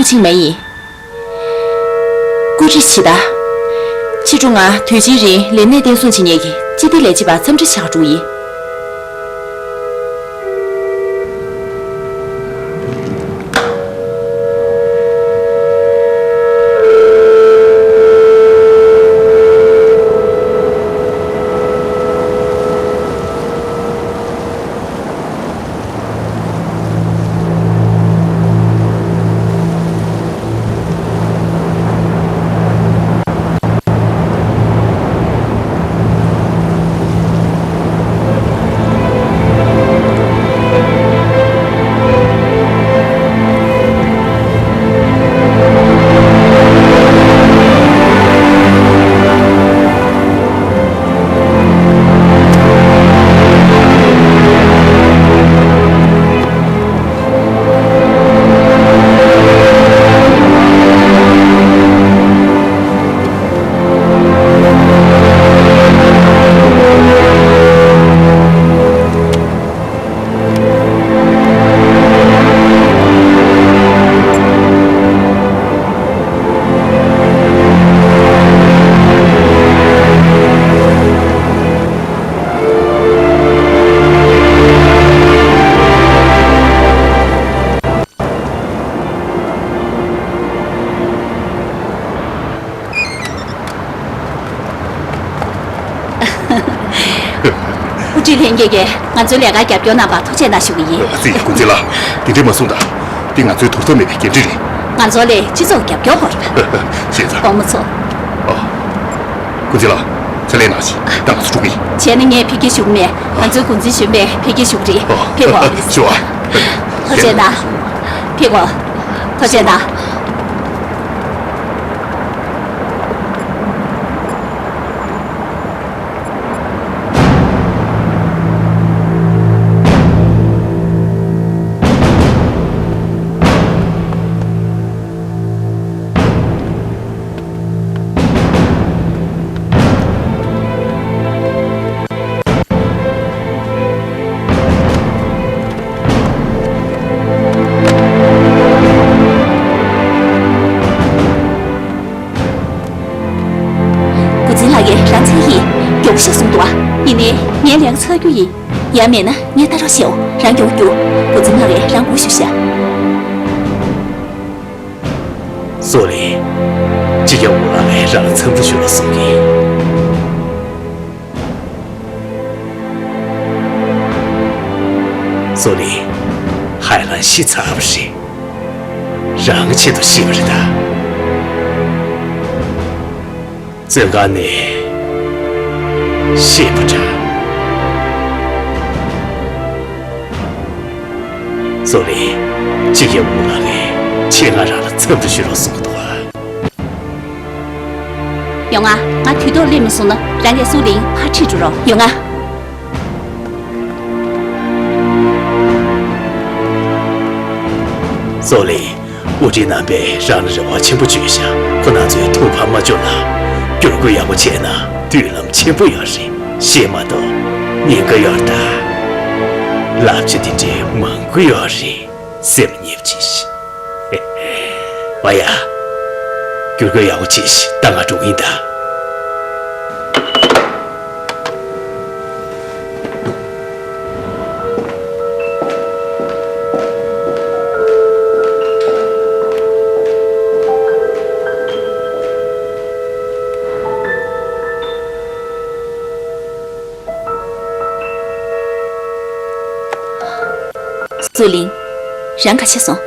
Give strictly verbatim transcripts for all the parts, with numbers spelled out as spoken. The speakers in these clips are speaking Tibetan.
ཆིང་མེ་ཡིན། བཀོད་སྒྲིག་བྱེད་དང་། ཕྱི་དྲོ་ང་དུས་ཆེན་རིང་ལས་གནས་བརྟན་སྲུང་བྱེད་མཁན་གྱི་སྤྱི་བདེ་ལས་བྱེད་པ་འཚམས་འདྲི་བྱ་འགྲོ་གི་ཡིན། དབུ་ཁྲིད་ལྷན་རྒྱས་ཀྱིས་ང་ཚོའི་ལས་ཀར་རྒྱབ་སྐྱོར་གནང་བར་ཐུགས་རྗེ་གནང་ཞུ་གི་ཡིན། ཨ་ཙི། ཀུན་གཟིགས་ལགས། དེ་འདྲས་མ་གསུངས་དང་། འདི་ང་ཚོའི་དོར་ཐབས་མེད་པའི་འགན་འཁྲི་རེད། ང་ཚོ་ལས་སྤྱི་ཚོགས་རྒྱབ་སྐྱོར་དགོས་རེད་པ། ཤེས་ཚར། དཔོན་མོ་ཚོ། ཨ། ཀུན་གཟིགས་ལགས། ཕྱག་ལས་གནང་ཞིག་ད་ང་ཚོ་འགྲོ་གི་ཡིན། བྱས་ན་ངས་ཕེབས་སྐྱེལ་ཞུ་གི་མེད། ང་ཚོའི་འགོ་འཛིན་གཞོན་པས་ཕེབས་སྐྱེལ་ཞུ་གི་རེད། ཨ། ཕེབས་གོ། ཞུ་བ། ཐུགས་རྗེ་གནང་། ཕེབས་གོ། ཐུགས་རྗེ་གནང་། འགོ་འཛིན་ལགས་ཀྱིས་རང་ཚད་ཡིན། མགྱོགས་པོ་ཞིག་གསུངས་འདུག་ཨ། ཡིན་ནའི་ངའི་ལས་ཀ་ཚར་རྒྱུ་ཡིན། ཡང་མེད་ན་ངས་ལྟ་རོགས་ཞུ། རང་མགྱོགས་པོ་རྒྱུགས། འགོ་འཛིན་ལགས་ཀྱིས་རང་སྒུག་ཞུ་ཤག་སོ་ལི། སྤྱི་ཁྱབ་འུ་ལགས་ཀྱིས་རང་ལ་འཚམས་འདྲི་ཞུ་རོགས་གསུང་གི། སོ་ལི། ཧའེ་ལན་ཤི་ཚར་བ་རེད། རང་གི་ཆེད་དུ་ཤི་བ་རེད་ད། བཙོན་ཁང་ནས་ཤི་བ་འདྲ། སོ་ལི། སྤྱི་ཁྱབ་འུ་ལགས་ཀྱིས་ཆེད་མངགས་རང་ལ་འཚམས་འདྲི་ཞུ་རོགས་གསུང་གི་འདུག་ཨ། ཡོང་ང་། ང་དུས་ཐོག་སླེབས་མ་སོང་ན་རང་གིས་སུའུ་ལིང་ཕར་ཁྲིད་འགྲོ་རོགས། ཡོང་ང་། སོ་ལི། དབུ་ཁྲིད་རྣམ་པས་རང་ལ་རེ་བ་ཆེན་པོ་བཅོལ་ཤག་ཁོ་རང་ཚོའི་ཐུགས་ཕམ་མ་བཅུག་ན། བསྒྱུར་བཀོད་ཡག་པོ་བྱས་ན་མདུན་ལམ་ཆེན་པོ་ཡོད་རེད། ཤེས་མ་གཏོགས་ཉེན་ཁ་ཡོད་རེད་ད། བསླབ་བྱ་འདི་འདྲའི་མང་པོ་ཡོད་རེད། སེམས་ཉེས་པ་བྱེད་ཤིག་བ་ཡ། བསྒྱུར་བཀོད་ཡག་པོ་བྱེད་ཤིག་ད་ང་འགྲོ་གི་ཡིན་ད། སུའུ་ལིང་། རང་ག་ཤེད་སོང་།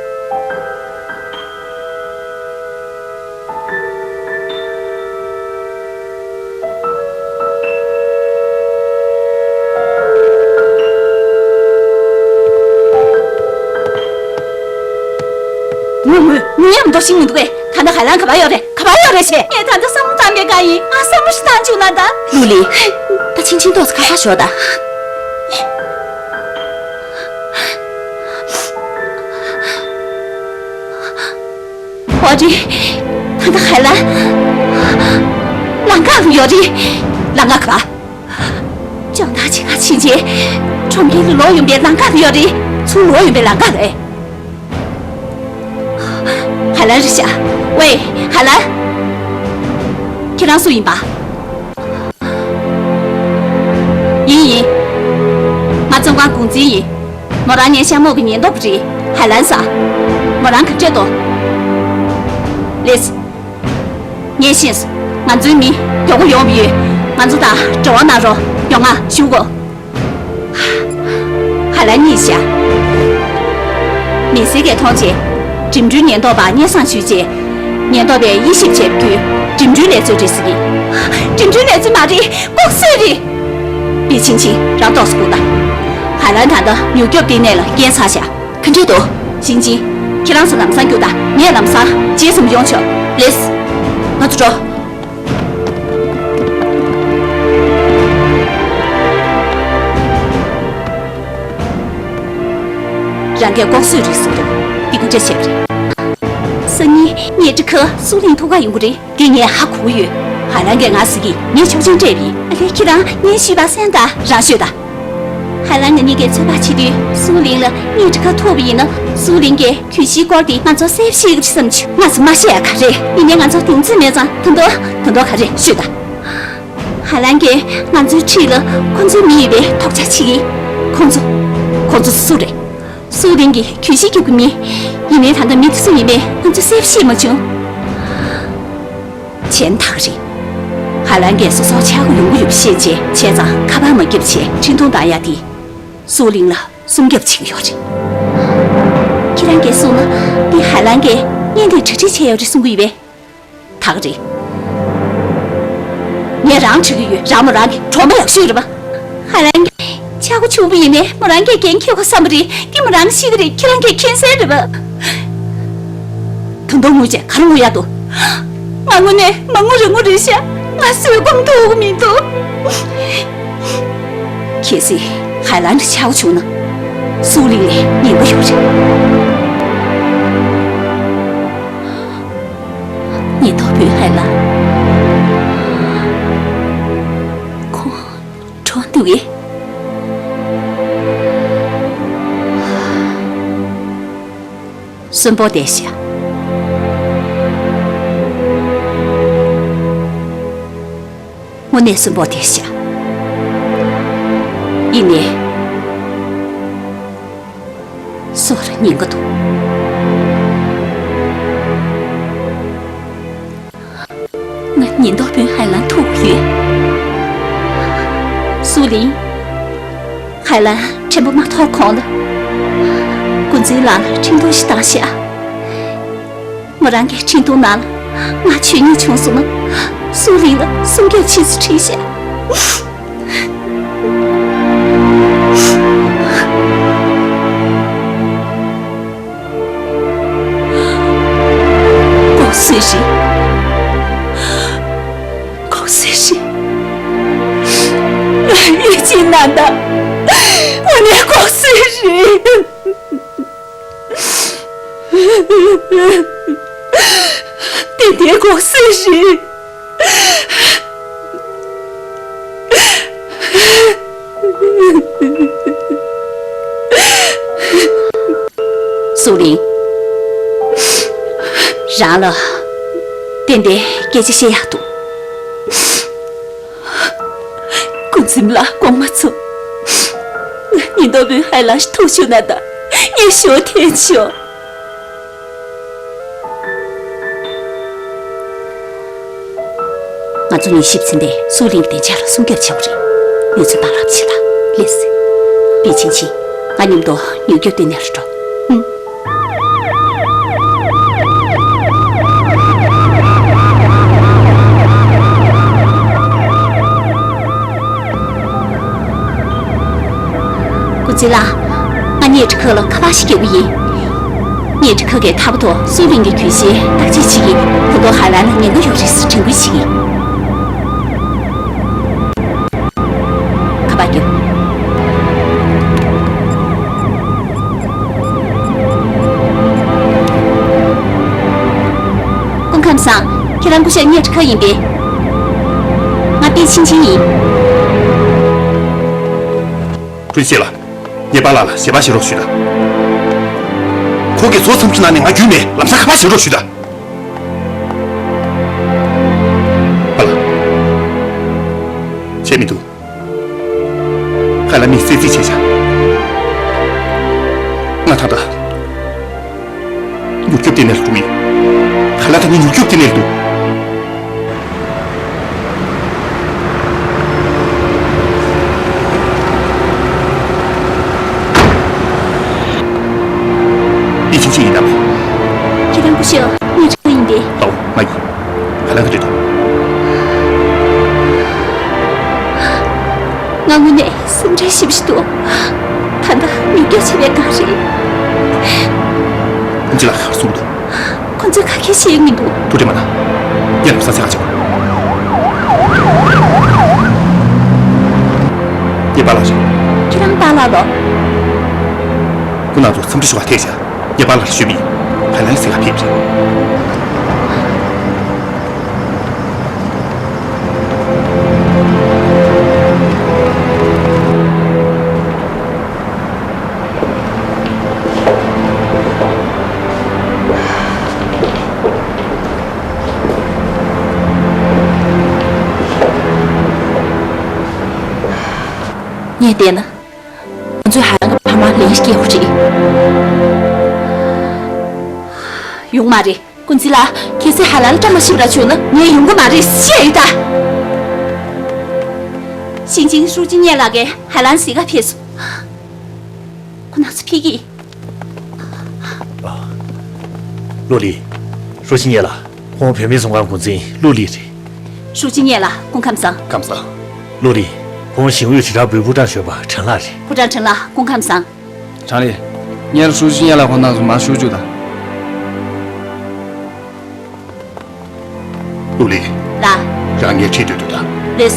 ངུ་ངུ་ངུ་ཡག་མདོག་ཤིག་མི་འདུག་གས། ད་ལྟ་ཧའེ་ལན་ག་པར་ཡོད་རེད། ག་པར་ཡོད་རེད་ཟེར། ངས་ད་ལྟ་བསམ་བློ་བཏང་པའི་སྒང་ཡིན། ང་བསམ་བློ་ཞིག་བཏང་བཅུག་ན་ད། ལུ་ལི། ད་ཕྱིན་ཆད་ཏོག་ཙམ་ཁ་ཁ་ཞོག་ད། འོ་རེད། ད་ལྟ་ཧའེ་ལན་ལམ་ཁ་ལ་ཡོད་རེད། ལམ་ཁ་ག་པར། ཅང་ཐག་ཆེ་ཁ་ཕྱིན་ཆད། ཁྲོམ་ཁྱེར་ལ་ལོག་ཡོང་པའི་ལམ་ཁ་ལ་ཡོད་རེད། ཚུར་ལོག་ཡོང་པའི་ལམ་ཁ་རེད། ཧའེ་ལན་རེད་ཤག་ཝེ། ཧའེ་ལན། ཁྱེད་རང་སུ་ཡིན་པ། ཡིན་ཡིན། ང་བཙོན་ཁང་འགོ་འཛིན་ཡིན། མོ་རང་ངའི་ཤ་མོག་གི་ཉེན་རྟོག་པ་རེད། ཧའེ་ལན་ཟེར། མོ་རང་ག་འདྲས་འདུག་ལེས། ངས་ཤེས་སོང་། ང་ཚོའི་མི་མགྱོགས་པོ་ཡོང་བ་ཡོད། ང་ཚོ་དང་འབྲེལ་བ་གནང་རོགས། ཡོང་ང་ཞུ་དགོས། ཧ་ལན་གཉིད་ཤག་མི་སེར་གྱིས་མཐོང་རྗེས། འགྲིམ་འགྲུལ་ཉེན་རྟོག་པ་སྙན་སེང་ཞུས་རྗེས། ཉེན་རྟོག་པས་དབྱེ་ཞིབ་བྱས་པ་བརྒྱུད། འགྲིམ་འགྲུལ་ལས་རྩོལ་རེད་ཟེར་གྱི། འགྲིམ་འགྲུལ་ལས་རྩོལ་མ་རེད། ལྐོག་གསོད་རེད། པེ་ཆིང་ཆིང་། རང་ཏོག་ཙམ་སྒུག་དང་། ཧའེ་ལན་ད་ལྟ་མྱུར་སྐྱོབ་ལྟེ་གནས་ལ་བསྐྱལ་ཚར་ཤག་ག་འདྲས་འདུག་ཞིང་ཆིང་། ཁྱེད་རང་ཚོ་ལམ་སང་རྒྱུགས་དང་། ངས་ལམ་སང་རྗེས་ཟིན་པོ་ཡོང་ཆོག་ལེས། ང་ཚོ་འགྲོ། རང་གིས་ལྐོག་གསོད་རེད་ཟེར་འདུག་འདི་ག་འདྲས་བྱས་པ་རེད། སང་ཉིན་ཉལ་ཁྲི་ཁར་སུའུ་ལིང་ཐུག་ག་ཡོང་གི་རེད། དེ་ངས་ཧ་གོ་གི་ཡོད། ཧའེ་ལན་གྱིས་ང་ཟེར་གྱིས། ངས་ཆོག་མཆན་སྤྲད་པ་ཡིན། ཨ་ལས། ཁྱེད་རང་ངས་ཞུས་པ་གསན་དང་། རང་ཤོད་དང་། ཧའེ་ལན། ང་གཉིས་ཀས་ཚོད་དཔག་བྱེད་དུས། སུའུ་ལིང་ལ་ཉལ་ཁྲི་ཁར་ཐུག་པ་ཡིན་ན། སུའུ་ལིང་གིས་གྱོད་གཞིའི་སྐོར་དེ་ང་ཚོར་གསལ་པོ་བཤད་ཀྱི་རེད་བསམ་བྱུང་། ང་ཚོས་མ་བཤད་ཡ་ག་རེ་རེད། ཡིན་ནའི་ང་ཚོར་གདེང་ཚོད་མེད་ཙང་། ད་དུང་ད་དུང་ག་རེ་ཤོད་དང་། ཧའེ་ལན་གྱིས་ང་ཚོའི་འཁྲིས་ལ་ཁོ་ཚོའི་མི་ཡོད་པའི་དོགས་འཆར་བྱེད་ཀྱི། ཁོ་ཚོ། ཁོ་ཚོ་སུ་རེད། སུའུ་ལིང་གིས་གྱོད་གཞི་རྒྱག་གི་མི། ཡིན་ནའི་ད་ལྟ་མི་དེ་སུ་ཡིན་པས་ང་ཚོས་གསལ་པོ་ཤེས་མ་བྱུང་། གཞན་དག་རེད། ཧའེ་ལན་གྱིས་སོ་སོར་ཆག་སྒོ་ཡོང་གི་ཡོད་པ་ཤེས་རྗེས། བྱས་ཙང་ཁ་པར་མ་བརྒྱབ་བྱས། འཕྲིན་ཐུང་བཏང་ཡ་དེ་སུའུ་ལིང་ལ་སྲུང་སྐྱོབ་བྱེད་ཀྱི་ཡོད་རེད། ཁྱེད་རང་གིས་གསུངས་ན། འདི་ཧའེ་ལན་གྱིས་བརྙན་དེ་གྲ་སྒྲིག་བྱས་ཡོད་རེད་གསུང་གི་ཡོད་པས། ད་ག་རེད། ངས་རང་འཁྲིད་ཀྱི་ཡོད། རང་མོ་རང་གི་གྲོགས་མོ་ཡག་ཤོས་རེད་པ། ཧ་ལན་གྱིས་ཆག་སྒོ་བྱུང་བ་ཡིན་ནའི་མོ་རང་གིས་འགན་འཁྱེར་དགོས་བསམ་པ་རེད། འདི་མོ་རང་ཤེས་ཀྱི་རེད། ཁྱེད་རང་གིས་མཁྱེན་གསལ་རེད་པ། ད་དུང་ངུས་བྱས་ག་རེ་ངུ་ཡག་འདུག་ང་དངོས་གནས་མ་ངུ་རུ་ངུ་རེད་ཤག་ང་བཟོད་སྒོམ་ཐུབ་ཀྱི་མི་འདུག་གལ་སྲིད་ཧའེ་ལན་གྱི་ཆག་སྒོ་བྱུང་ན། སུའུ་ལིང་ལ་ཉེན་ཁ་ཡོད་རེད། ཉེན་རྟོག་པས་ཧའེ་ལན། ཁོང་གྲོངས་འདུག་གས། གསོན་པོ་བསྡད་ཤག་དངོས་གནས་གསོན་པོ་བསྡད་ཤག་ཡིན་ནའི། སོ་ར་ཉེན་ཁ་འདུག་ང་ཉེན་རྟོག་པས་ཧའེ་ལན་ཐུག་ཡོད། སུའུ་ལིང་། ཧའེ་ལན་ཕྲན་བུ་མ་ཐོག་གོང་ལ། འགོ་འཛིན་ལགས་ལ་འཕྲིན་ཐུང་ཞིག་བཏང་ཤག་མོ་རང་གི་འཕྲིན་ཐུང་ནང་ལ། ང་ཆོས་ཉིད་བྱུང་སོང་ན། སུའུ་ལིང་ལ་སྲུང་སྐྱོབ་བྱེད་ཟེར་བྲིས་ཤག་ལྐོག་གསོད་རེད། ལྐོག་གསོད་རེད། ཡིད་ཆེས་གནང་དང་། དངོས་གནས་ལྐོག་གསོད་རེད། དེ་དེ་ལྐོག་གསོད་རེད། སུའུ་ལིང་། རང་ལ་ཏན་ཏན་སྐད་ཆ་བཤད་ཡག་འདུག་འགོ་འཛིན་ལགས། དགོངས་མ་ཚོམས། ང་ཉེན་རྟོག་པས་ཧའེ་ལན་ཐུག་བཅུག་ན་ད། ངས་ཞུ་འཐེན་ཆོག་ང་ཚོ་ཉིན་ཞིབ་ཚན་པས་སུའུ་ལིང་གི་བདེ་འཇགས་ལ་སྲུང་སྐྱོབ་བྱེད་དགོས་རེད། ཡུལ་ཚོ་ནང་ལ་ཕྱིན་ལ་ལེགས་སེ། པེ་ཆིང་ཆིང་། ང་མཉམ་དུ་མྱུར་སྐྱོབ་ལྟེ་གནས་ལ་འགྲོ། ཧུམ། འགོ་འཛིན་ལགས། ང་ཉལ་ཁྲི་ཁ་ལ་ཁ་པར་ཞིག་བརྒྱབ་པ་ཡིན། ཉལ་ཁྲི་ཁ་གིས་ད་བར་དུ་སུའུ་ལིང་གི་གྱོད་གཞི་བརྟག་དཔྱད་བྱེད་ཀྱིན། ད་དུང་ཧའེ་ལན་ལ་ཉེན་ཁ་ཡོད་རེད་ཟེར་དྲན་སྐུལ་བྱེད་ཀྱིན། ཁ་པར་བརྒྱབ། སྐུ་ཁམས་བཟང་། ཁྱེད་རང་སྐུ་ཞབས་ཉལ་ཁྲི་ཁ་ཡིན་པས། ང་པེ་ཆིང་ཆིང་ཡིན། ཀྲུའུ་ཞི་ལགས། ཉེས་པ་ལགས་ལ་ཞལ་པར་བཞེས་རོགས་ཞུས་དང་། ཁོང་གིས་ཚོགས་འཚམས་འདྲི་གནང་ནས་ང་བརྒྱུད་ནས་ལམ་སང་ཁ་པར་བཞེས་རོགས་ཞུས་དང་། དེ་མི་འདུག་ཧ་ལམ་མི་གསད་རྩིས་བྱས་ཤག་ང་ད་ལྟ་མྱུར་སྐྱོབ་ལྟེ་གནས་ལ་འགྲོ་གི་ཡིན། ཧ་ལམ་ད་ནི་མྱུར་སྐྱོབ་ལྟེ་གནས་ལ་འདུག་ཡིད་ཆེས་ཅིག་ཡིན་ནམ། ཁྱེད་རང་སྐུ་ཞབས། ངས་ཁྲིད་པ་ཡིན་ཏེ། ལའོ། ང་ཡིན། ཧ་ལམ་ག་འདྲ་འདུག་ང་དངོས་གནས་སེམས་ཁྲལ་ཞེ་པོ་ཞིག་འདུག་ད་ལྟ་མྱུར་སྐྱོབ་བྱེད་པའི་སྒང་རེད། ཁོང་ཚོས་ལ་ག་རེ་གསུངས་འདུག་ཁོང་ཚོས་ག་གེ་ཤེས་ཀྱི་མི་འདུག་ཐུགས་ཁྲལ་མ་གནང་། ངས་ལམ་སང་གསལ་ཁ་བྱེད། ངའི་པཱ་ལགས་རེད། ཁྱེད་རང་པཱ་ལགས་ལོ། ཁོང་རྣམ་ཚོ་འཚམས་འདྲི་ཞུ་བར་ཐད་བཞག་ངའི་པཱ་ལགས་ལ་ཞུས་པ་ཡིན། ཧ་ལམ་གསལ་ཁ་ཕེབས་རེད། ངས་བལྟས་ན། ང་ཚོས་ཧ་ལམ་གྱི་ཕ་མ་ལན་ཞིག་སྐྱེལ་དགོས་རེད། ཡོང་མ་རེད། ཀུན་ཚི་ལགས། གལ་སྲིད་ཧ་ལམ་ལ་བཀྲ་མ་ཤིས་པ་འདྲ་བྱུང་ན་ངས་ཡོང་གི་མ་རེད་ཤེས་ཡོད་ད། ཞིང་ཆེན་ཧྲུའུ་ཅི་ཉེ་ལགས་ཀྱིས་ཧ་ལམ་གཟིགས་ག་ཕེབས་སོང་། ཁོང་རྣམ་ཚོ་ཕེབས་ཀྱི། ལོ་ལི། ཧྲུའུ་ཅི་ཉེ་ལགས། ཁོང་བོད་མིའི་ཚོང་ཁང་འགོ་འཛིན་ལུའུ་ལི་རེད། ཧྲུའུ་ཅི་ཉེ་ལགས། སྐུ་ཁམས་བཟང་། ཁམས་བཟང་། ལུའུ་ལི། ཁོང་ཞིང་ཨུའི་དྲིལ་བསྒྲགས་པུའི་པུའུ་ཀྲང་གཞོན་པ་ཁྲང་ལགས་རེད། པུའུ་ཀྲང་ཁྲང་ལགས། སྐུ་ཁམས་བཟང་། ཁྲང་ལི། ངས་ཧྲུའུ་ཅི་ཉེ་ལགས་ཁོང་རྣམ་ཚོ་མར་ཞུ་བཅུག་དང་། ལུའུ་ལི། ལགས། རང་ངའི་ཁྲིད་སྡོད་དུས་དང་། ལགས།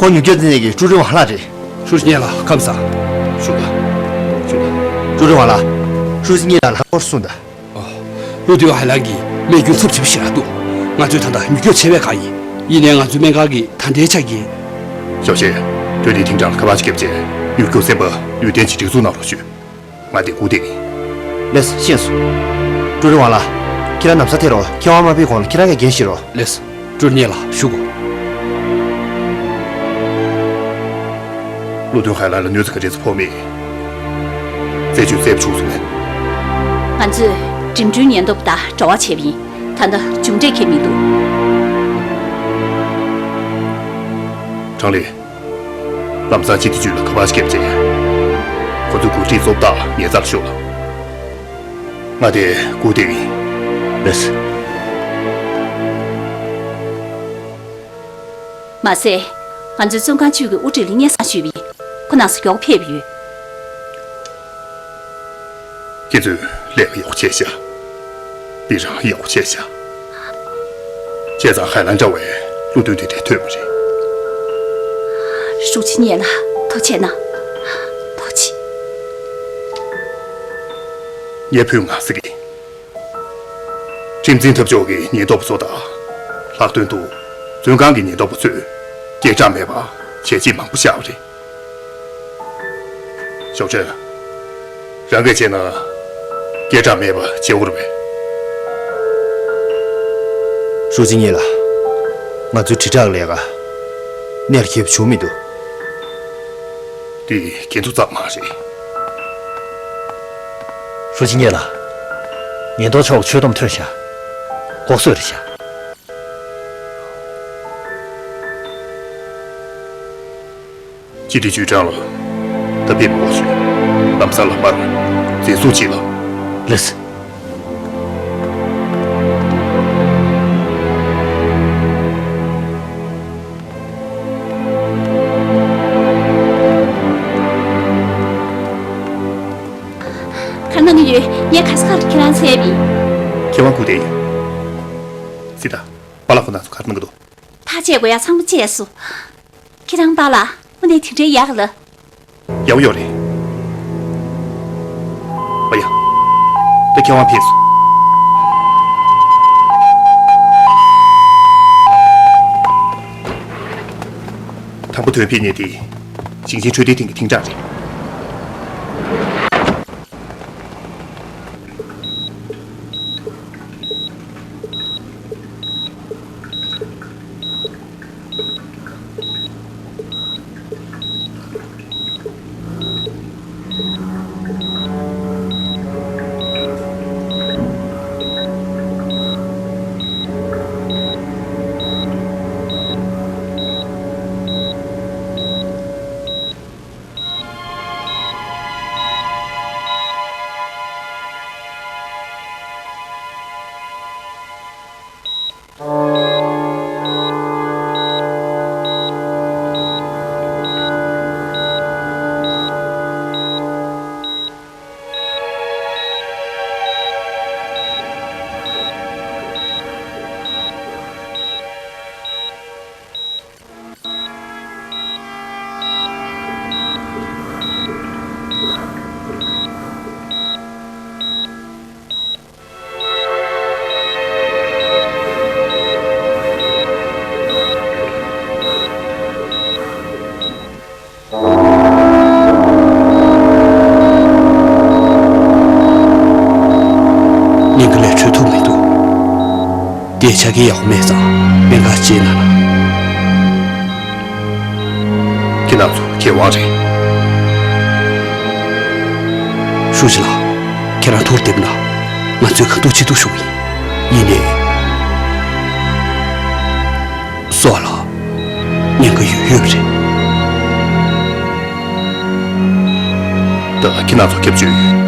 ཁོང་མྱུར་སྐྱོབ་ལྟེ་གནས་ཀྱི་ཀྲུའུ་རིན་ཝང་ལགས་རེད། ཧྲུའུ་ཅི་ཉེ་ལགས་ཁམས་བཟང་། ཞུ་དང་། ཞུ་དང་། ཀྲུའུ་རིན་ཝང་ལགས། ཧྲུའུ་ཅི་ཉེ་ལགས་ལ་སྐོར་གསུངས་དང་། ཨོ། ལུའུ་ཏུའུ་ཧའེ་ལན་གྱི་རྨས་སྐྱོན་ཚབས་ཆེ་བ་ཞིག་རག་འདུག་ང་ཚོས་ད་ལྟ་མྱུར་སྐྱོབ་བྱེད་པའི་བསྒང་ཡིན། ཡིན་ནའི་ང་ཚོའི་སྨན་ཁང་གིས་ད་ལྟའི་ཆ་རྐྱེན། ཞའོ་ཤེ། དོན་དེའི་ཐིང་ཀྲང་ལ་ཁ་པར་ཅིག་བརྒྱབ་རྗེས་མྱུར་སྐྱོབ་སེམས་པ་ལུའུ་ཏན་ཅིག་སྒྲིག་འཛུགས་གནང་རོགས་ཞུ། ང་འདིར་སྒུག་བསྡད་ཡིན། ལགས་སོ། ཤེས་སོང་། ཀྲུའུ་རིན་ཝང་ལགས། ཁྱེད་རང་ལམ་སང་ཐད་རོགས། མཁས་དབང་མ་ཕེབས་གོང་ལ་ཁྱེད་རང་གིས་འགན་བཞེས་རོགས། ལགས་སོ། ཀྲུའུ་རིན་ལགས་ཞུ་དགོས། ལུའུ་ཏུའུ་ཧའེ་ལན་ལ་གནོད་འཚེ་ག་འདྲས་ཕོག་མེད། རྩད་གཅོད་མཛད་བྱུང་སོང་ངས། ང་ཚོས་འགྲིམ་འགྲུལ་ཉེན་རྟོག་པ་དང་འབྲེལ་བ་བྱས་པ་ཡིན། ད་ལྟ་མཇུག་འབྲས་ཁེལ་མི་འདུག་ཁྲང་ལི། ལམ་སང་སྤྱི་བདེ་ཅུས་ལ་ཁ་པར་ཞིག་བརྒྱབ་རྗེས། ཁོ་ཚོས་འགོ་ཁྲིད་ཚོ་བདག་ངའི་རྩར་ཤོག་ལ། ང་འདིར་སྒུག་བསྡད་ཡིན། ལགས་སོ། མ་ཟད། ང་ཚོའི་བཙོན་ཁང་ཅུས་ཀྱི་དབུ་ཁྲིད་ལ་སྙན་སེང་ཞུས་པ་ཡིན། ཁོང་རྣམ་ཚོ་མགྱོགས་པོ་ཕེབས་ཡོད། ཁྱེད་ཚོས་ལས་ཀ་ཡག་པོ་བྱས་ཤག་དཔེ་རང་ཡག་པོ་བྱས་ཤག་བྱས་ཙང་ཧའེ་ལན་འདྲ་བའི་ཀླུ་མདུན་དེ་འདྲས་ཐོན་པ་རེད། ཧྲུའུ་ཅི་ཉེ་ལགས། ཐུགས་རྗེ་གནང་། ཐུགས་རྗེ། ངས་ཕུལ་ང་ཟེར་གི། ཁྲིམས་འཛིན་འཐབ་ཕྱོགས་ཀྱི་ཉེན་རྟོག་པ་ཚོ་དང་། ལྷག་དོན་དུ་བཙོན་ཁང་གི་ཉེན་རྟོག་པ་ཚོས་སྐད་གྲགས་མེད་པ་བྱས་རྗེས་མང་པོ་བཞག་པ་རེད། ཞའོ་ཁྲེན། རང་གིས་བྱས་ན་སྐད་གྲགས་མེད་པ་བྱེད་འོས་རེད་པས། ཧྲུའུ་ཅི་ཉེ་ལགས། ང་ཚོའི་དྲིལ་བསྒྲགས་ལས་ཀ་གནད་ལ་འཁེལ་བ་བྱུང་མི་འདུག་འདི་འགན་འཁྲི་གཙང་མ་རེད། ཧྲུའུ་ཅི་ཉེ་ལགས། ཉེན་རྟོག་ཕྱོགས་ཆོད་གཏོང་ཐོན་ཤག་ལྐོག་གསོད་རེད་ཤག་སྤྱི་བདེ་ཅུས་ཀྲང་ལགས། ད་ཕེབས་མི་དགོས་ཞུ། ལམ་སང་ལམ་བར་འཛིན་བཟུང་བྱེད་ལ། ལགས་སོ། ག་རེ་གནང་གི་ཡོད། ངས་ག་ས་ག་རུ་ཁྱེད་རང་འཚོལ་བ་ཡིན། མཁས་དབང་སྐུ་དེ། སི་ཏཱ། པཱ་ལགས་ཁོང་རྣམ་ཚོ་ག་རེ་གནང་གི་འདུག་ཐག་བཅད་དགོས་ཡ་ཚང་མ་བཅད་སོང་། ཁྱེད་རང་པཱ་ལགས་དངོས་གནས་དེ་འདྲའི་ཡག་ལ། ཡག་པོ་ཡོད་རེད། ཨ་ཡ། ད་མཁས་དབང་ཕེབས་སོང་། དང་པོ་ཐོན་ཕེབས་མཁན་དེ། ཞིང་ཆེན་འཕྲོད་བསྟེན་ཐིང་གི་ཐིང་ཀྲང་རེད། ངས་ཆ་རྐྱེན་ཡག་པོ་མེད་ཙང་སྨན་ཁང་བརྗེ་གནང་ན། ཁྱེད་རང་ཚོ་ཁེ་དབང་རེད། ཧྲུའུ་ཅི་ལགས། ཁྱེད་རང་ཐུགས་བདེ་པོ་གནང་། ང་ཚོས་གང་ཐུབ་ཅི་ཐུབ་ཞུ་གི་ཡིན། ཡིན་ནའི། སོགས་ལ་ཉེན་ཁ་ཡོད་ཡོད་པ་རེད། ད་ཁྱེད་རང་ཚོ་སྐྱབས་བཅོལ་ཡོད།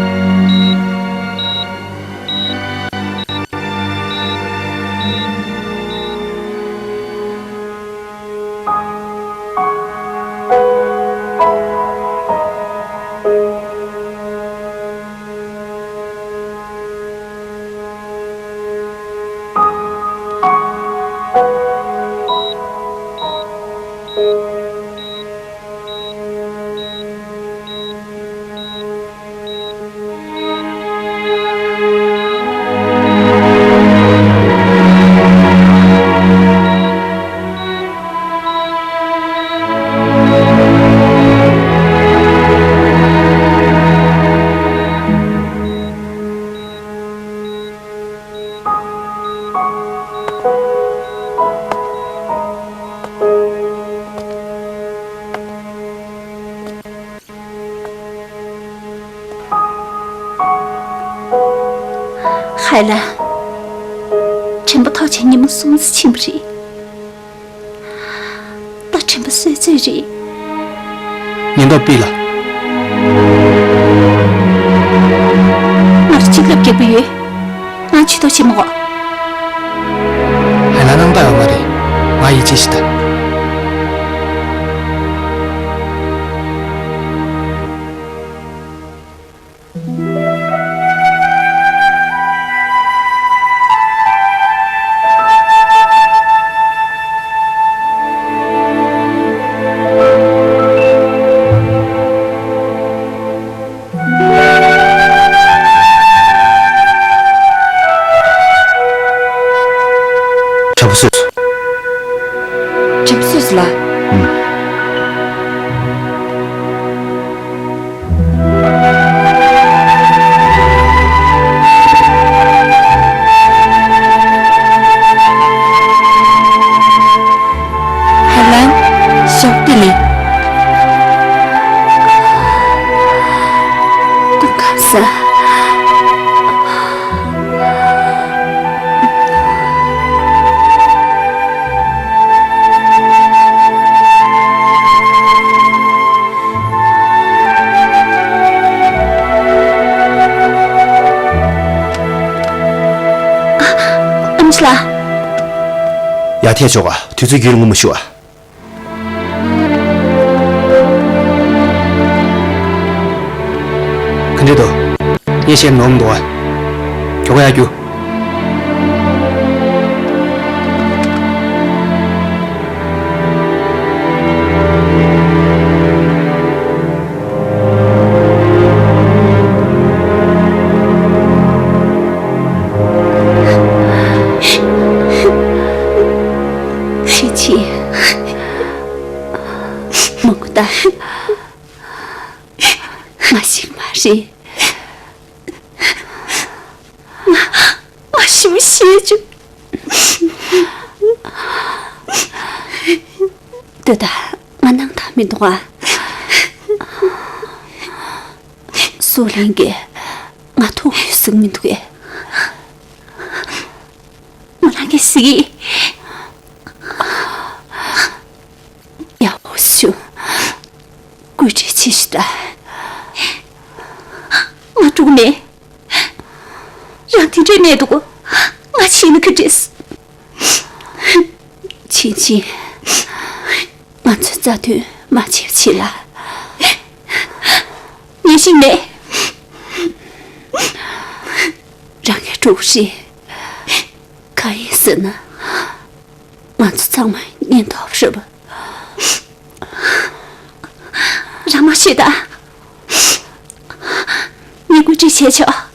ཧའེ་ལན། དྲན་པ་ཐོག་ཆེན་ཉི་མ་གསུམ་ཙམ་ཕྱིན་པ་རེད། ད་དྲན་པ་གསོས་ཚོད་རེད། ཉེན་རྟོག་པས་ལ། ང་ལ་གཅིག་ལབ་རྒྱག་པ་ཡོད། ང་ཇུས་གཏོགས་བྱེད་མི་དགོས། ཧའེ་ལན་སྣང་དག་ཡོད་མ་རེད། ང་ཡིད་ཆེས་ཤིག་ད། དྲན་པ་གསོས་སོང་། དྲན་པ་གསོས་སོང་ལགས། ཨུམ། ཧ་ལན་ཞོགས་ཏི་ལི། སྟོན་ཁ་ཟ། ཨམ་ཆི་ལགས། ཡར་ཐད་ཆོག་ག། དུས་ཚོད་རྒྱུན་རིང་པོ་མ་ཞུ་ཨ། ག་འདྲས་འདུག། ངས་བཤད་ནོར་མི་འདུག་ཨ། ཁྱོ་ག་ཡར་རྒྱུགས། ཁྱེད་ཀྱིས་མང་པོ་ད་ང་ཞིག་མ་རེད། ང་ང་ཞེ་པོ་ཤེས་བྱུང་། ད་ལྟ་ང་སྣང་དག་མི་འདུག་ཨ། སུའུ་ལིན་གྱིས་ང་ཐུག་ཡོད་ཟེར་མི་འདུག་གས། ང་རང་གིས་གཟིགས་ཡིན། ཡག་པོ་བྱུང་། བཀོད་སྒྲིག་བྱེད་ཤིག་ད། ང་འགྲོ་གི་མེད། རང་དེ་འདྲའི་གནས་འདུག་གོ། ང་ཕྱིན་ན་ག་འདྲས། ཕྱིན་ཕྱིན། ང་ཚོའི་རྩ་དོན་མ་བརྗེད་པ་བྱེད་ལ། ངས་ཤེས་མེད། རང་གིས་འགྲོ་གི་རེད། གང་ཡིན་ཟེར་ན། ང་ཚོ་ཚང་མ་ཉེན་རྟོག་པ་རེད་པ། རང་མ་ཤེས་ད། ངས་བཀོད་སྒྲིག་བྱས་ཆོག།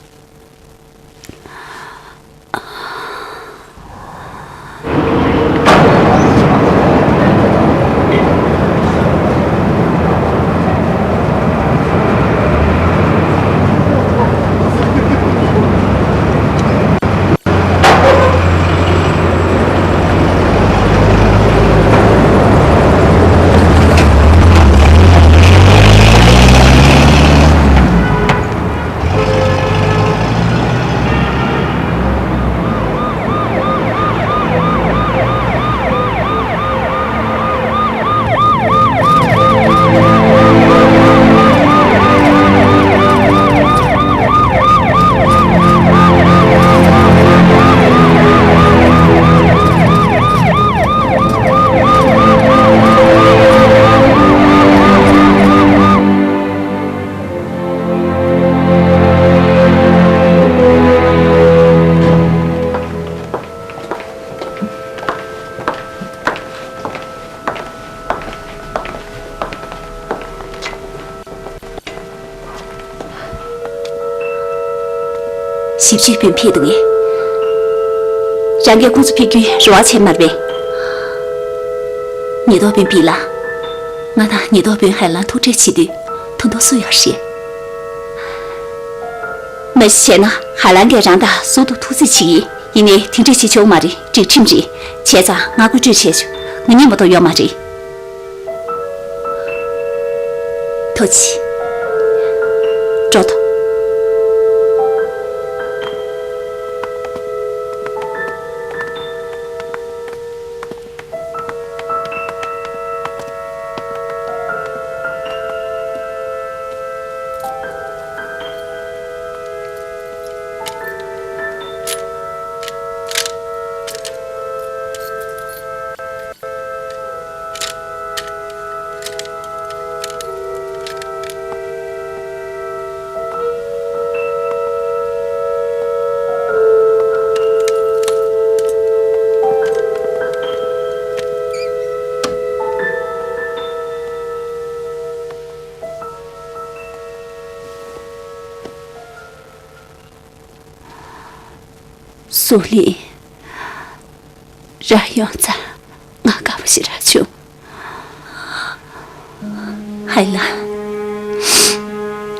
ཞིབ་དཔྱོད་དཔོན་ཕེབས་འདུག་གས། རང་གིས་ཁོང་ཚོ་ཕེབས་རྒྱུའི་རེ་བ་བྱས་མ་རེད་པས། ཉེན་རྟོག་དཔོན་པི་ལགས། ང་དང་ཉེན་རྟོག་དཔོན་ཧའེ་ལན་ཐུག་འཕྲད་བྱེད་དུས་ད་དུང་སུ་ཡོད་རེད། མ་གཞི་བྱས་ན་ཧའེ་ལན་གྱིས་རང་དང་ཟུར་དུ་ཐུག་རྩིས་བྱེད་ཀྱི་ཡིན། ཡིན་ནའི་དེ་འདྲ་བྱེད་ཆོག་མ་རེད། སྒྲིག་ཁྲིམས་རེད། བྱས་ཙང་ང་བཀོལ་སྤྱོད་བྱས་ཆོག་ང་གཉིས་མ་གཏོགས་ཡོད་མ་རེད། ཐུགས་རྗེ་ཆེ། འགྲོ་དང་། སུའུ་ལི། རང་ཡོང་ཙང་ང་དགའ་པོ་ཞེ་དྲག་བྱུང་། ཧའེ་ལན།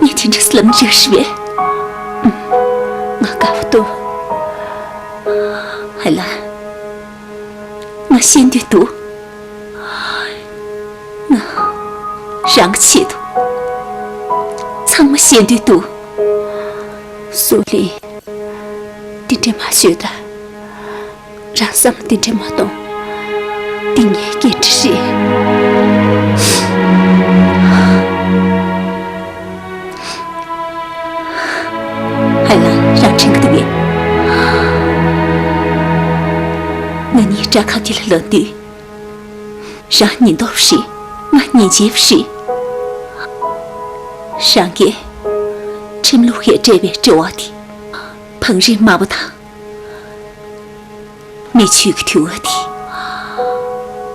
ངས་དེ་འདྲ་ལབ་ན་འགྲིག་རེད་པས། ང་དགའ་པོ་འདུག་ཧའེ་ལན། ང་ཤེས་འདོད་འདུག་ང་རང་གི་ཆེད་དུ་ཚང་མ་ཤེས་འདོད་འདུག་སུའུ་ལི། དེ་འདྲ་མ་ཤོད་ད། རང་བསམ་བློ་དེ་འདྲ་མ་གཏོང་། འདི་ངའི་འགན་འཁྲི་རེད། ཧའེ་ལན། རང་དྲན་གྱི་འདུག་གས། ང་གཉིས་དགྲ་ཁ་དེ་ལ་ལངས་དུས། རང་ཉེན་རྟོག་པ་རེད། ང་ཉེན་ཆེན་པ་རེད། རང་གིས་ཁྲིམས་ལུགས་ཀྱིས་སྤྲད་པའི་འབྲེལ་བ་དེ། བང་རིམ་དམའ་བ་དང་། མི་ཆོས་ཀྱི་འདུལ་བ་དེ།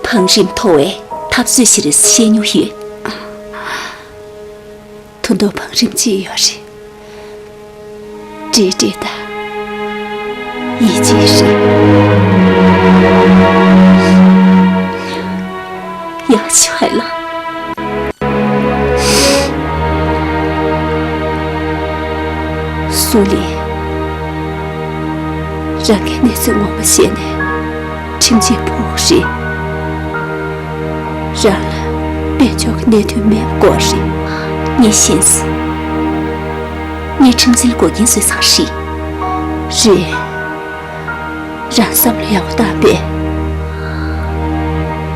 བང་རིམ་མཐོ་བའི་འཐབ་རྩོད་ཞིག་རེད་ཟེར་བཤད་མྱོང་ཡོད། ད་དུང་བང་རིམ་གཅིག་ཡོད་རེད། བཀྲེས་བཀྲེས་དང་ཡིད་ཆེས་རེད། ཡག་ཆོག་ཧའེ་ལན། སུའུ་ལི། རང་གིས་གནས་ཚུལ་ངོ་མ་ཤེས་ནས་ཁྲིམས་ཆད་ཕོག་རེད། རང་ལ་དཔལ་འབྱོར་གྱི་གནད་དོན་མེད་པ་དགོས་རེད། ངས་ཤེས་སོང་། ངས་ཁྲིམས་འཛིན་ལ་འགོག་རྐྱེན་བཟོས་ཚར་རེད། རེད། རང་བསམ་བློ་ཡག་པོ་བཏང་པས།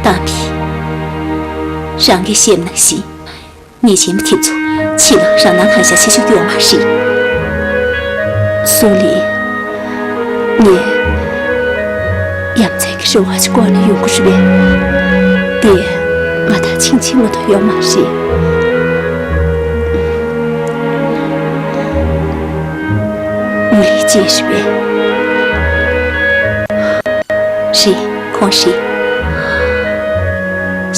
བཏང་པས། རང་གིས་བཤད་པ་ནང་བཞིན། ཉེས་ཅན་པ་དེ་ཚོ་ཕྱི་ལ་རང་སྣང་གང་ཤར་བྱེད་ཆོག་གི་ཡོད་མ་རེད། སུའུ་ལི། ངས་ཡ་མཚན་གྱི་རེ་བ་ཞིག་བསྐོར་ནས་ཡོང་གི་རེད་པས། དེ་ང་དང་ཆིང་ཆིང་མ་གཏོགས་ཡོད་མ་རེད། ཝུ་ལི་ཅི་རེད་པས། རེད། ཁོང་རེད།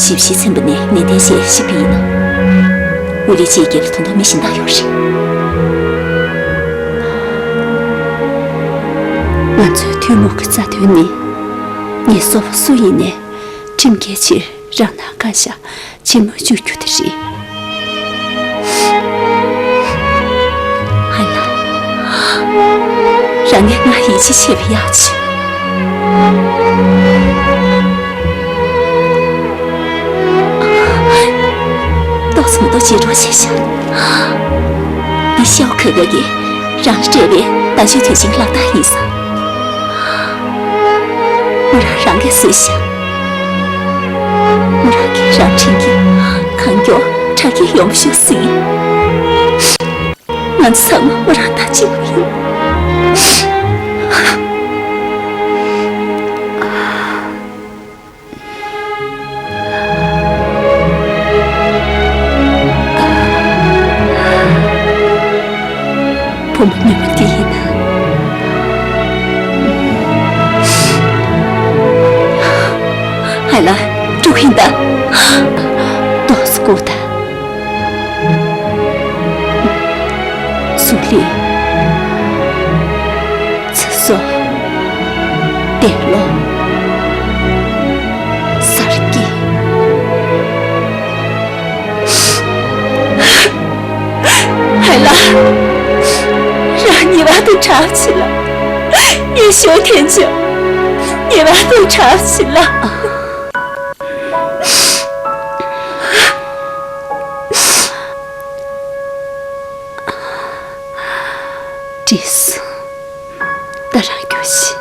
ཞིབ་བཤེར་ཚན་པ་ནས་ནན་ཏན་བྱས་ཤེས་པ་ཡིན་ན། ཝུ་ལི་ཅིའི་རྒྱབ་ལ་ད་དུང་མི་གཞན་དག་ཡོད་རེད། ང་ཚོའི་ཐུན་མོང་གི་རྩ་དོན་ནི། ངའི་སོ་པ་སུ་ཡིན་ནའི་ཁྲིམས་འགལ་ཕྱིར་རང་སྣང་གང་ཤར་ཕྱི་མར་བཅུག་རྒྱུ་དེ་རེད། ཧའེ་ལན། རང་གིས་ང་ཡིད་ཆེས་བྱས་པ་ཡག་བྱུང་། ཏོག་ཙམ་མ་གཏོགས་ཅི་འདྲ་བྱས་ཤག་འདི་ཤའོ་ཁེ་ཁེ་གིས་རང་ལ་སྤྲད་པའི་ད་ཆོས་དོན་ཆེན་གྱི་ལག་རྟགས་ཡིན་ས། མོ་རང་རང་གིས་བཟོས་ཤག་མོ་རང་གིས་རང་དྲན་གྱིས་གང་མགྱོགས་དྲག་སྐྱེད་ཡོང་བ་ཤོག་ཟེར། ང་ཚོ་ཚང་མ་མོ་རང་དང་གཅིག་པ་ཡིན། བུ་མོ་ནུས་པ་འདི་ཡིན་ན། ཧའེ་ལན། འགྲོ་གི་ཡིན་ད། ཏོག་ཙམ་སྒུག་དང་། སུའུ་ལི། ཨ་ཕྱི་ལགས། ཡེ་ཤེས་ཐན་ཅང་ཉེ་བར་དུ་གྲགས་ཕྱི་ལགས། བྲིས་སོང་། ད་རང་རྒྱུགས་ཤིག་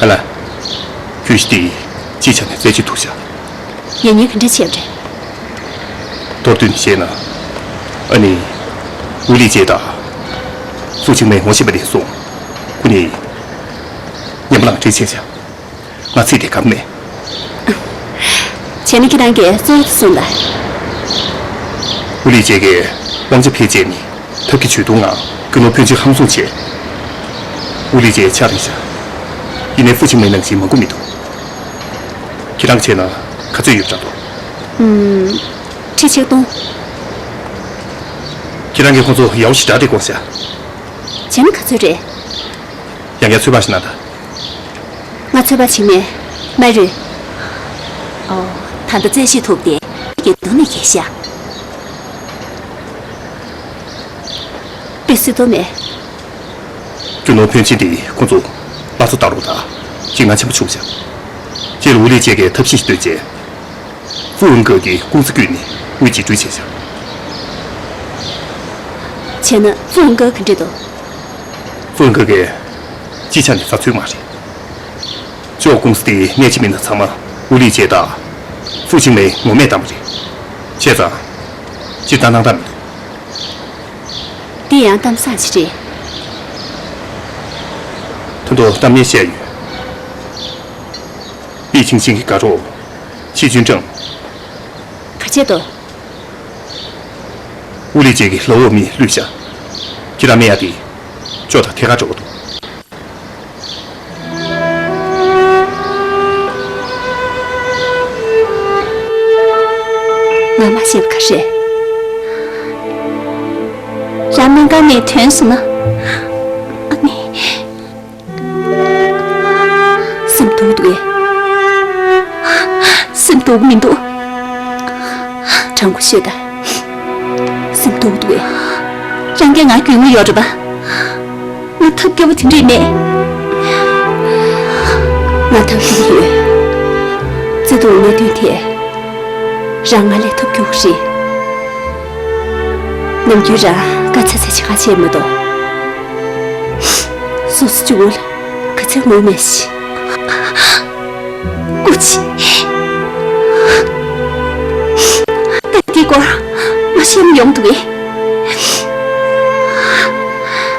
ཧ་ལ། གྱོད་གཞི་དེ་སྤྱིའི་ཆ་ནས་རྩད་གཅོད་ཐུབ་ཤག་ཡང་སྙིང་ག་འདྲ་བྱས་པ་རེད། མདོར་བསྡུས་ནས་བཤད་ན། ཨ་ནི། ཝུ་ལི་ཅེ་དང་། ཧྥུ་ཆིང་མེ་ངོ་ཤེས་པ་དེ་སོང་། ཁོ་གཉིས་ཉམས་པ་ལང་ཁྲིད་བྱས་ཤག་ང་ཚིག་དེ་གབ་མེད། བྱས་ན་ཁྱེད་རང་གིས་གཙོ་བོ་དེ་གསུངས་དང་། ཝུ་ལི་ཅེ་གིས་དབང་ཆ་འཕེན་བྱས་ནས་ཐབས་ཀྱིས་ཇུས་གཏོང་ངང་རྒྱུ་ནོར་ཕོན་ཆེན་ཧམ་བཟུང་བྱས། ཝུ་ལི་ཅེ་ཕྱག་རིང་ཤག་ཡིན་ནའི་ཧྥུ་ཆིང་མེ་ནང་བཞིན་མང་པོ་མི་འདུག་ཁྱེད་རང་བྱས་ན་ག་ཚོད་ཡོད་འདྲ་འདུག་ཁྲི་ཆིག་སྟོང་། ཁྱེད་རང་གིས་ཁོང་ཚོ་ཡག་པོ་ཞེ་དྲག་རེད་དགོངས་ཤག་བྱས་ན་ག་ཚོད་རེད། ཡང་བསྐྱར་ཚོད་དཔག་ཞིག་གནང་དང་། ང་ཚོད་དཔག་བྱེད་མེད། མ་རེད། ཨོ། ད་ལྟ་རྩད་ཞིབ་ཐུབ་སྟེ་ཁྱེད་ཀྱི་མདུན་ནས་གས་ཤག་དཔེ་སྲིད་དོ་མེད། རྒྱུ་ནོར་ཕོན་ཆེན་དེ་ཁོ་ཚོ་སླར་གསོ་བཏང་རོགས་དང་། རྒྱུས་མངའ་ཆེན་པོ་བྱུང་ཤག་སྤྱིར་ཝུ་ལི་ཅེ་གིས་ཐབས་ཤེས་ཤིག་བཏོན་རྗེས། ཧྥུ་ཝུན་ཀེ་གི་ཀུང་སི་བརྒྱུད་ནས་དངུལ་འཇིགས་སྤྲོད་བྱས་ཤག་བྱས་ན་ཧྥུ་ཝུན་ཀེ་ག་འདྲ་འདུག་ཧྥུ་ཝུན་ཀེ་གིས་སྤྱིའི་ཆ་ནས་བཟའ་ཚོད་མ་རེད། ཅོག་ཀུང་སི་དེའི་གནད་ཆེ་མི་སྣ་ཚང་མ་ཝུ་ལི་ཅེ་དང་ཧྥུ་ཆིང་མེ་ངོ་མས་བཏང་བ་རེད། བྱས་ཙང་། སྤྱིར་བཏང་སྣང་དག་མི་འདུག་འདི་ཡང་གཏམ་བཟང་ཞིག་རེད། ད་དུང་གཏམ་ངན་བཤད་ཡོད། པེ་ཆིང་ཆིང་གི་དགའ་རོགས་ཆི་ཅུན་ཀྲང་། ག་བྱས་འདུག་ཝུ་ལི་ཅེ་གི་ལག་འོག་མི་བླུས་ཤག་ཁྱེད་རང་མེད་ཡ་དེ། ཅོག་དང་ཐད་ཀར་འགྲོ་གི་འདུག་ང་མ་ཤེས་པ་ག་རེད། རང་སྨན་ཁང་ནས་ཐོན་སོང་ན། ཨ་ནི། སེམས་སྡུག་འདུག་གས། སེམས་སྡུག་མི་འདུག་དྲང་པོ་ཤོད་དང་། སེམས་སྡུག་འདུག་གས། རང་གིས་ང་གྱོན་གྱི་ཡོད་རེད་པ། ང་ཐབས་སྐྱོ་པོ་དེ་འདྲས་མེད། ང་ཐབས་སྐྱོ་པོ་ཡོད། བརྩེ་དུང་གི་གནད་དོན་དེ། རང་ང་ལས་ཐབས་སྐྱོ་པོ་རེད། ནམ་རྒྱུན་རང་དཀའ་ཚེགས་ཚེགས་ཆེ་ཁ་བྱེད་མ་གཏོགས། སོ་སོ་གཅིག་པོ་ལ་ག་ཚོད་ངུས་མེད་ཤི། སྐུ་མཁྱེན། ད་འདི་སྐོར་མ་ཤེས་མ་ཡོང་འདུག་གས།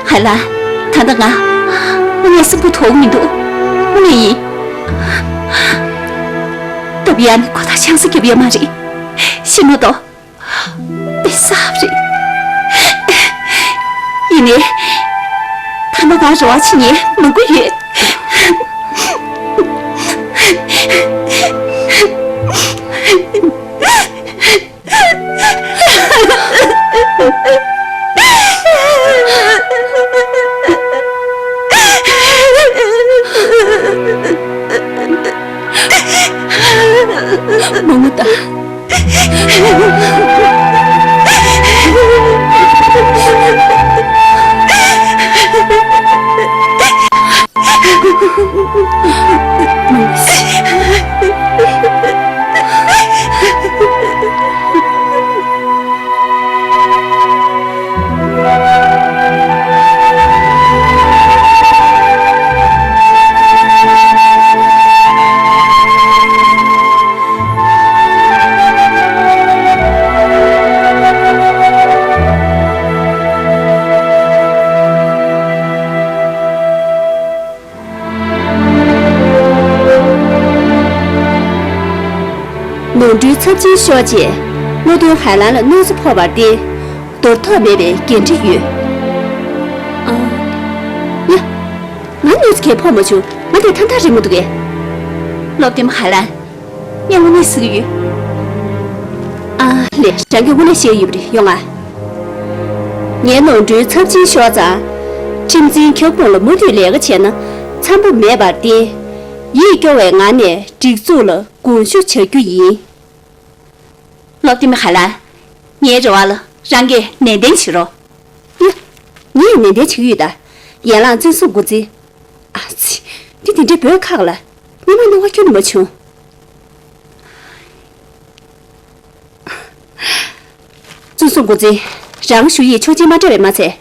ཧ་ལ། ད་ལྟ་ང་ངའི་སེམས་པོ་དོགས་མི་འདུག་ངས་ཡིན། སྟབས་ཡག་ནས་ཁོ་ཐག་ཆང་ས་རྒྱབ་ཡོད་མ་རེད། ཤི་མ་གཏོགས། དཔེ་གསར་རེད། ཡིན་ནའི། ད་ནི་ང་རེ་བ་བྱེད་མཁན་མང་པོ་ཡོད། མོ་མོ་ད། འགྲུལ་ཚབས་ཆེན་ཤོར་རྗེས། བློ་མཐུན་ཧའེ་ལན་ལ་གནོད་འཚེ་ཕོག་པར་བརྟེན། འདོར་ཐབས་མེད་པའི་འགན་འཁྲི་ཡོད། ཨ། ཡ། ང་གནོད་འཚེ་གང་ཕོག་མ་བྱུང་། ང་དེ་ཐ་མཐའ་རེད་མི་འདུག་གས། སློབ་སྟོན་པ་ཧའེ་ལན། ངས་དངོས་གནས་ཟེར་གྱི་ཡོད། ཨ་ལས། རང་གིས་དངོས་གནས་བཤད་ཀྱི་ཡོད་པ་རེད། ཡོང་ང་། ངའི་ནོར་འཁྲུལ་ཚབས་ཆེན་ཤོར་ཙང་། ཁྲིམས་འཛིན་ཁྱབ་ཁོངས་ལ་མུ་མཐུད་ལས་ཀ་བྱས་ན་འཚམ་པོ་མེད་པར་བརྟེན། ཡིད་སྐྱོ་བའི་ངང་ནས་སྒྲིག་འཛུགས་ལ་དགོངས་ཞུ་བྱ་རྒྱུ་ཡིན། སློབ་སྟོན་པ་ཧའེ་ལན། ངའི་རེ་བ་ལ་རང་གིས་ནན་ཏན་བྱེད་རོགས། ཡ། ངས་ནན་ཏན་བྱེད་ཀྱི་ཡོད་ད། ཡན་ལག་བཙོན་བཟུང་འགོ་འཛིན། ཨ་ཙི། འདི་དེ་འདྲའི་འབོད་ཁག་ལ། སྔོན་མ་སྣང་བ་ཁྱོན་ནས་མ་བྱུང་། བཙོན་བཟུང་འགོ་འཛིན། རང་ཞུ་ཡིག་ཆོག་མཆན་མ་སྤྲད་པས་མ་ཚད།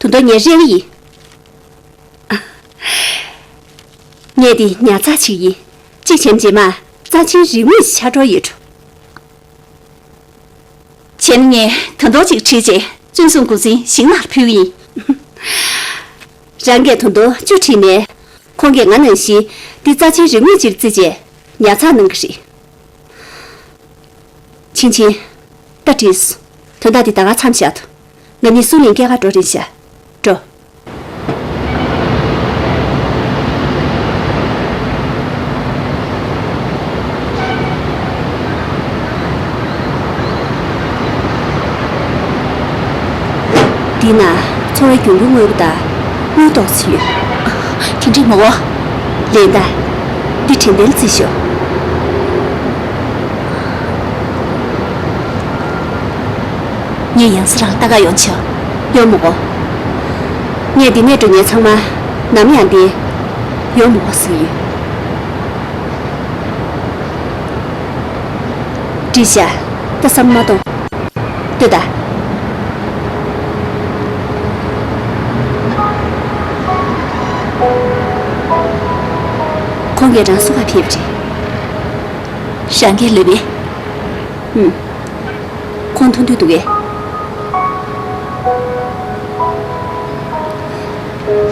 དོན་དག་ངས་རེག་གི་ཡིན། ངས་འདི་ཉར་ཚགས་བྱེད་ཀྱི་ཡིན། གཅིག་བྱས་རྗེས་མ་རྩ་ཆེན་རིག་དངོས་ཤིག་ཆགས་འགྲོ་ཡོད་འགྲོ། བྱས་ན་ངས་ད་དུང་གཅིག་བྲིས་རྗེས་བཙོན་བཟུང་འགོ་འཛིན་ཞིང་ནང་ལ་ཕུལ་གྱི་ཡིན། རང་གིས་ད་དུང་བཅུ་བྲིས་ནས། ཁོང་གིས་ང་ནང་བཞིན་འདི་རྩ་ཆེན་རིག་དངོས་ཅིག་བརྩིས་རྗེས་ཉར་ཚགས་གནང་གི་རེད། ཆིང་ཆིང་། ད་བྲིས་སོང་། དོན་དག་འདི་ད་ག་མཚམས་བཞག་ཐུབ། ང་གཉིས་སུའུ་ལིན་སྐྱེལ་གར་འགྲོ་རན་ཤག། འགྲོ། འདི་ན་ཚོར་བའི་གྱོང་གུན་དངོས་པོ་དང་དངུལ་ཏོག་ཙམ་ཡོད། དེ་འགྲིག་མོ། ལན་ད། འདི་དྲན་རྟེན་ལ་བརྩི་ཤོག། ངས་ཡང་སེ་རང་ལ་ལྟ་ག་ཡོང་ཆོག། ཡོང་མི་དགོས། ངས་འདི་ནས་འགྲོ་མཁན་ཚང་མ་ནམ་ཡང་འདིར་ཡོང་མི་དགོས་ཟེར་གྱི་ཡོད། འགྲིག་ཤག། ད་བསམ་མ་གཏོང་། ལྟོས་དང་། ཁོང་གིས་རང་སོ་ཁ་ཕེབས་རེད། རང་གིས་ལབ་པས། ཨུམ། ཁོང་མཐོང་འདོད་འདུག་གས།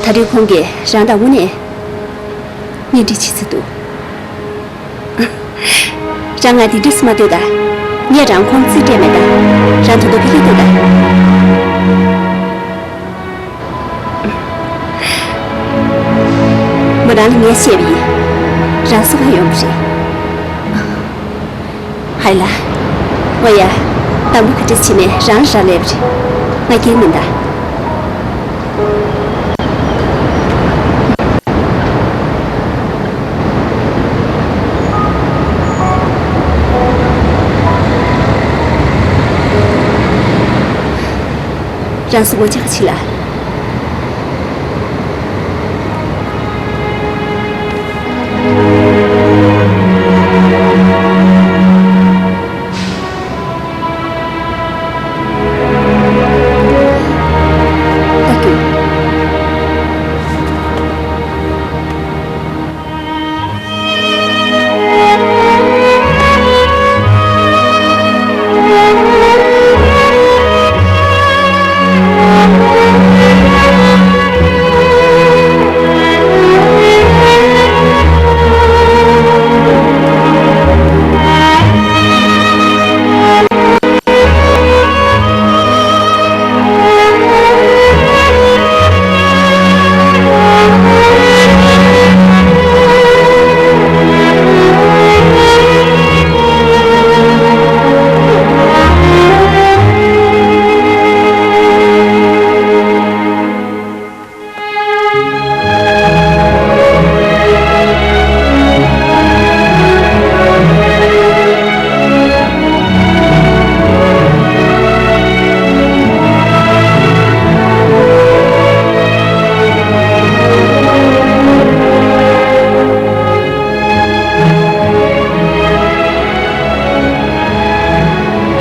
ད་དུང་ཁོང་གིས་རང་དང་དངོས་གནས་གཉེན་སྒྲིག་བྱེད་རྩིས་འདུག། རང་ང་འདི་འདྲས་སུ་མ་ལྟོས་དང་། ངས་རང་ཁོང་རྩིས་སྤྲད་མེད་ད། རང་དོན་དུ་ཕ་གིར་ལྟོས་དང་། མོ་རང་ལ་ངས་བཤད་པ་ཡིན། རང་སོ་ཁ་ཡོང་གི་རེད། ཧའེ་ལན། འོ་ཡ། དང་པོ་ག་འདྲས་བྱས་ནས་རང་ལ་རག་ལས་པ་རེད། ང་སྐྱེལ་མིན་ད། རང་སོ་ངོ་ཅག་ཕྱི་ལ།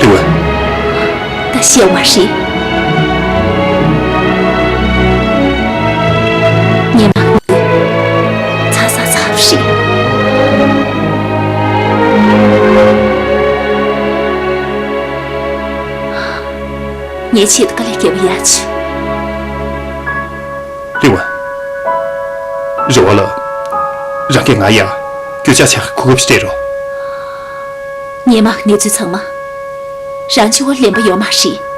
ལིའུ་ཝེ། ད་ཤེས་པ་རེད། ངས་མ་ཚ་ཚ་ཚ་རེད། ངའི་ཆེད་དུ་དཀའ་ལས་བརྒྱབ་པ་ཡག་བྱས། ལིའུ་ཝེ། རེ་བ་ལ། རང་གིས་ང་ཡ་སྐྱོ་ཆག་ཆག་གོ་སྐབས་ཤིག་སྤྲད་རོགས། སྔོན་མ་གནས་ཚུལ་ཚང་མ་རང་འཆི་བ་ལེན་པ་ཡོད་མ་རེད།